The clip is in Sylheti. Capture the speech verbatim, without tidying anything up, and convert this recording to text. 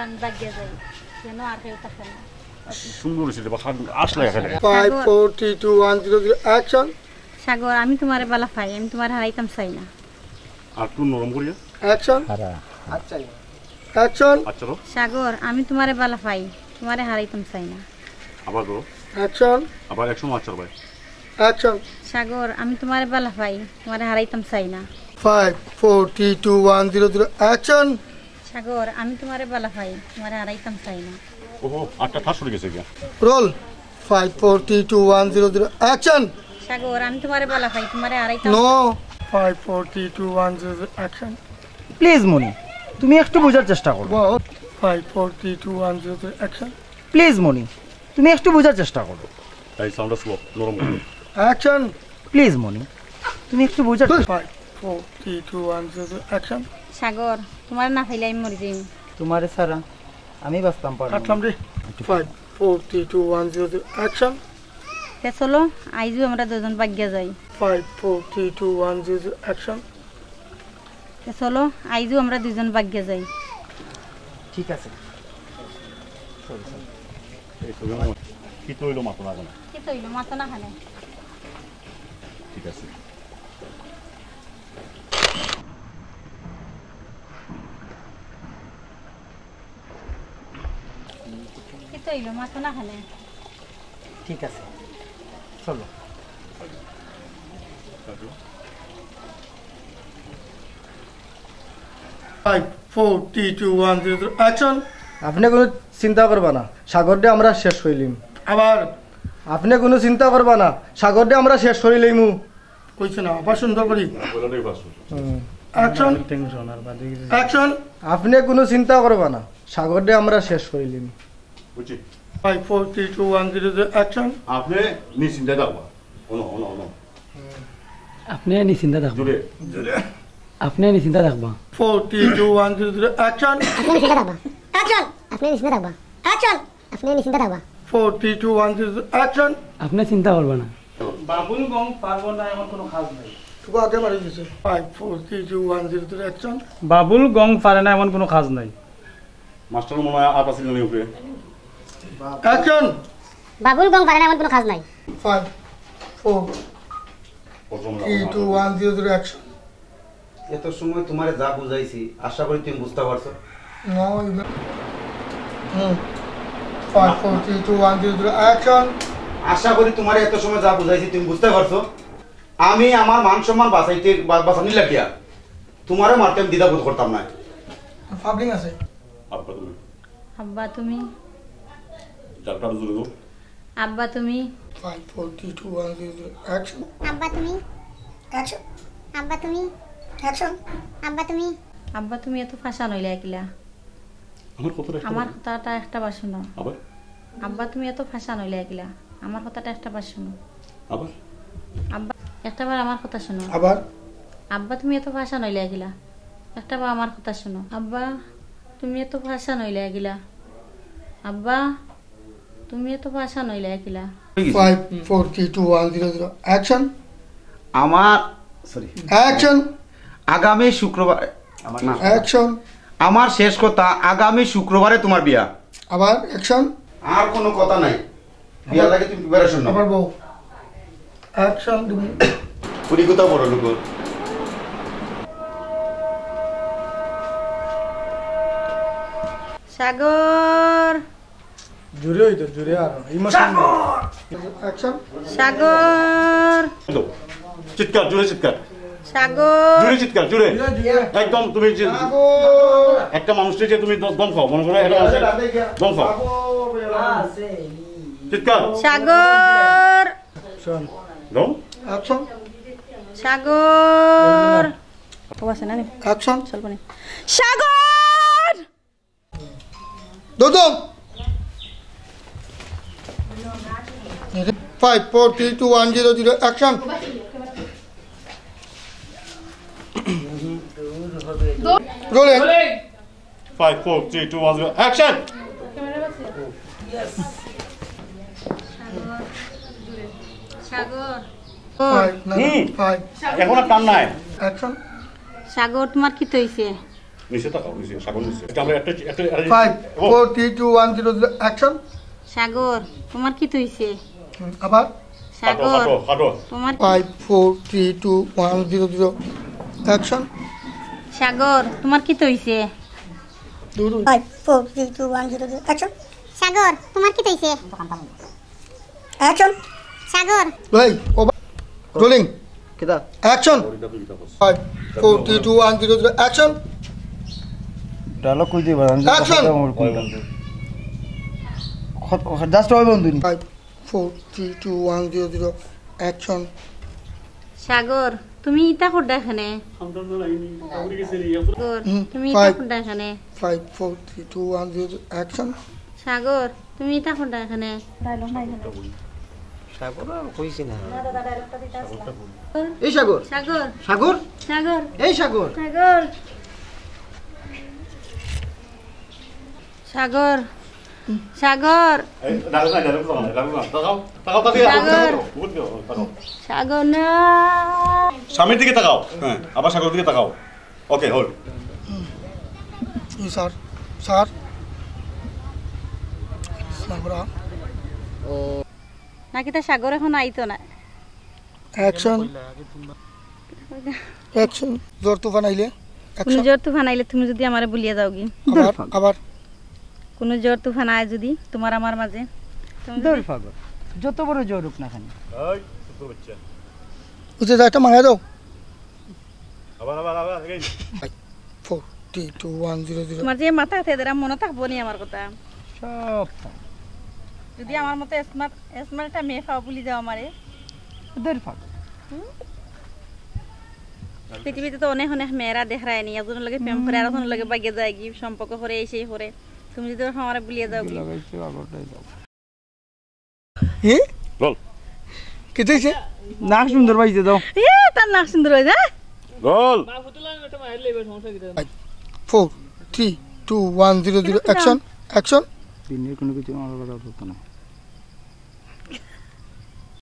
আমি বাগিয়া যাই, যেন আর কেউ থাকে না। সুন্দর হয়েছে রে বা, আসলে এখানে। Five, four, three, two, one, zero, zero, action. সাগর, আমি তোমারে বালা পাই, আমি তোমারে হারাইতাম চাই না। আর একটু নরম করিয়া। Action. হারা। আচ্ছা। Action. আচ্ছা, রো। সাগর, আমি তোমারে বালা পাই, তোমারে হারাইতাম চাই না। আবার করো। Action. আবার একশো আচ্ছা ভাই। Action. সাগর, আমি তোমারে বালা পাই, তোমারে হারাইতাম চাই না। Five, four, three, two, one, zero, zero, action. সাগর, আমি তোমারে বালা পাই, তোমারে হারাইতাম চাই না। ওহো, আটটা ঠাস সরে গেছে গিয়া। Roll. Five, four, three, two, one, zero, zero, action. সাগর, আমি তোমারে বালা পাই, তোমারে হারাইতাম। No. Five, four, three, two, one, zero, zero, action. Please Moni, তুমি একটু বোঝার চেষ্টা করো। Wow. Five, four, three, two, one, zero, zero, action. Please Moni, তুমি একটু বোঝার চেষ্টা করো। এই সাউন্ডটা স্লো, নরম করো। Action. প্লিজ মনি, তুমি একটু বোঝার Five, four, three, two, one, zero, zero, action. সাগর, তোমারে না পাইলে আমি মরি যাইমু। তোমারে ছাড়া আমি বাঁচতাম পারবো না। কাটলাম রে। Five, four, three, two, one, zero, zero, action. তে চলো, আইজও আমরা দুজন বাগিয়া যাই। Five, four, three, two, one, zero, zero, action. তে চলো, আইজও আমরা দুজন বাগিয়া যাই। ঠিক আছে। এই তো, কিতা অইলো, মাতো না কেনে? কিতা অইলো, মাতো না কেনে? ঠিক আছে। কিতা অইলো, মাতো না কেনে? ঠিক আছে, চলো। Five, four, three, two, one, zero, zero, action. আপনে কুনু চিন্তা করবা না, সাগররে আমরা শেষ করিলিমু। আবার। আপনে কুনু চিন্তা করবা না, সাগররে আমরা শেষ করিলিমু। কইছে না, আবার সুন্দর করি। হুম। Action. Action. আপনে কুনু চিন্তা করবা না, সাগররে আমরা শেষ করিলিমু। বুঝছি। Five, four, three, two, one, zero, zero, action. আপনে নিশ্চিন্তে থাকবা। অনো, অনো, অনো। আপনে নিশ্চিন্তে থাকবা। জোরে। আপনে নিশ্চিন্তে থাকবা। Four, three, two, one, zero, zero, action. আপনে নিশ্চিন্তে থাকবা। Action. আপনে নিশ্চিন্তে থাকবা। Action. আপনে নিশ্চিন্তে থাকবা। Four, three, two, one, zero, zero, action. আপনে চিন্তা করবা না। বাবুল গং পারবো না এমন কোনো কাজ নাই। তোকে আগে বাড়ি দিছে। Five, four, three, two, one, zero, zero, action. Babul গং পারে না এমন কোনো কাজ নাই। মাস্টার মনে হয় আপ আছিল না উপরে। Action. বাবুল গং পারে না এমন কোনো কাজ নাই। Five, four, প্রথম three, two, one, zero, zero, action. এত সময় তোমারে যা বুঝাইছি, আশা করি তুমি বুঝতে পারছো। No, you may- hmm. Five, four, three, two, one, zero, zero, action. আশা করি তোমারে এত সময় যা বুঝাইছি, তুমি বুঝতে পারছো। আমি আমার মান সম্মান বাঁচাইতে, বা-, বাঁচানি লাগিয়া তোমারে মারতে আমি দ্বিধাবোধ করতাম না। Public আছে। আব্বা তুমি। আব্বা তুমি। ডাক্তার জুড়ে দাও। আব্বা তুমি। Five, four, three, two, one, zero, zero, action. আব্বা তুমি। Action. আব্বা তুমি। Action. আব্বা তুমি। আব্বা তুমি এত ফাঁসা নইলে একলা। আমার কথাটা একটা আমার বার। কথাটা একটা বার শুনো। আবার? আব্বা তুমি এত ফাঁসা নইলে একলা। আমার কথাটা একটা বার শুনো। আবার? আব্বা, একটা বার আমার কথা শুনো। আবার? আব্বা তুমি এত ফাঁসা নইলে একলা। একটা বার আমার কথা শুনো। আব্বা তুমি এত ফাঁসা নইলে একলা। আব্বা তুমি এত ফাঁসা নইলে একলা। Five, four, three, two, one, zero, zero, action. আমার, সরি। Action. আগামী শুক্রবার, আমার না। Action. আমার শেষ কথা, আগামী শুক্রবারে তোমার বিয়া। আবার action. আর কোনো কথা নাই। বিয়ার লাগি তুমি preparation নাও। আবার বউ। Action তুমি। পুরি কথা বড় লোক। সাগর। জোরে হইতো, জোরে আরো। Emotion। Action. সাগর। চিৎকার, জোরে চিৎকার। সাগর। জোরে চিৎকার, জোরে। জোরে, জোরে। একদম তুমি যে সাগর। একটা মানুষকে যে তুমি দ-, দম খাও, মনে করো একটা মানুষের দম খাও। চিৎকার। সাগর। শোন। দম। Action. সাগর। ও আছে না নি? Action. চলবো নি। সাগর! দৌড়। Five, four, three, two, one, zero, zero, action. Rolling. Five, four, three, two, one, zero, action. সাগর। Five, না, না, হুম। Five. এখন আর টান নাই। Action. সাগর, তোমার কিতা অইছে? নিচে তাকাও, নিচে, সাগর নিচে। এটা আমরা একটা, একটা, একটা Five, four, three, two, one, zero, zero, action. সাগর, তোমার কিতা অইছে? হুম, আবার। সাগর, কাটো, কাটো, কাটো। তোমার কি Five, four, three, two, one, zero, zero, action. সাগর, তোমার কিতা অইছে? দূর হই। Five, four, three, two, one, zero, zero, action. সাগর, তোমার কিতা অইছে? Action. সাগর। এই, ওবা-, rolling. কিতা? Action. Five, four, three, two, one, zero, zero, action. Dialogue কই দিবা? আমি তো Action. কথা বলবো কোনটা? খত-, খত-, just ওই বন্ধু নি। Five, four, three, two, one, zero, zero, action. সাগর, তুমি ইতা কররা কেনে? সাগর, হুম, তুমি ইতা five. কররা কেনে? Five, four, three, two, one, zero, zero, action. সাগর, তুমি ইতা কররা কেনে? সাগর আর কইছি না। এই সাগর। সাগর। সাগর। সাগর। এই সাগর। সাগর। সাগর। সাগর। এই, dialogue নাই, dialogue নাই, dialogue নাই। তাকাও, তাকাও, তাকাও, সাগর। তাকাও, তাকাও। সাগর না। স্বামীর দিকে তাকাও। হ্যাঁ, আবার সাগরের দিকে তাকাও। Okay, hold. জি, স্যার। স্যার। সাগরা। না, কিতা সাগর এখন আইতো না। Action. Action. ঝড় তুফান আইলে? কোনো Action. ঝড় তুফান আইলে তুমি যদি আমারে ভুলিয়া যাওগি। আবার, আবার। কোনো ঝড় তুফান আয় যদি তোমার আমার মাঝে, তুমি যদি দূর পাগল। যত বড় ঝড় হোক না কেন। এই, ছোট বাচ্চা। ওই যে একটা মারা দাও। আবার, আবার, আবার, again. Four, three, two, one, zero, zero. তোমার যে মাথা আছে, এদের আর মনে থাকবো নি আমার কথা। সব থাক। যদি আমার মতো smart, smart একটা মেয়ে পাও, ভুলি যাও আমারে। দূর পাগল। হুম? পৃথিবীতে তো অনেক, অনেক মেয়েরা দেখরায় নি, একজনের লগে প্রেম করে, আর একজনের লগে বাগে যায় কি, সম্পর্ক করে, এই সেই করে। তুমি যদি আমারে ভুলিয়া যাওগি। লাগাইছে, আগরটাই দাও। হে? বল। কিতা অইছে? নাক সুন্দর পাইছে তো। এ, তার নাক সুন্দর অইছে, হ্যাঁ? বল। Four, three, two, one, zero, zero, action, action. দিনের কোনো কিছু আমার কথা বলতো না।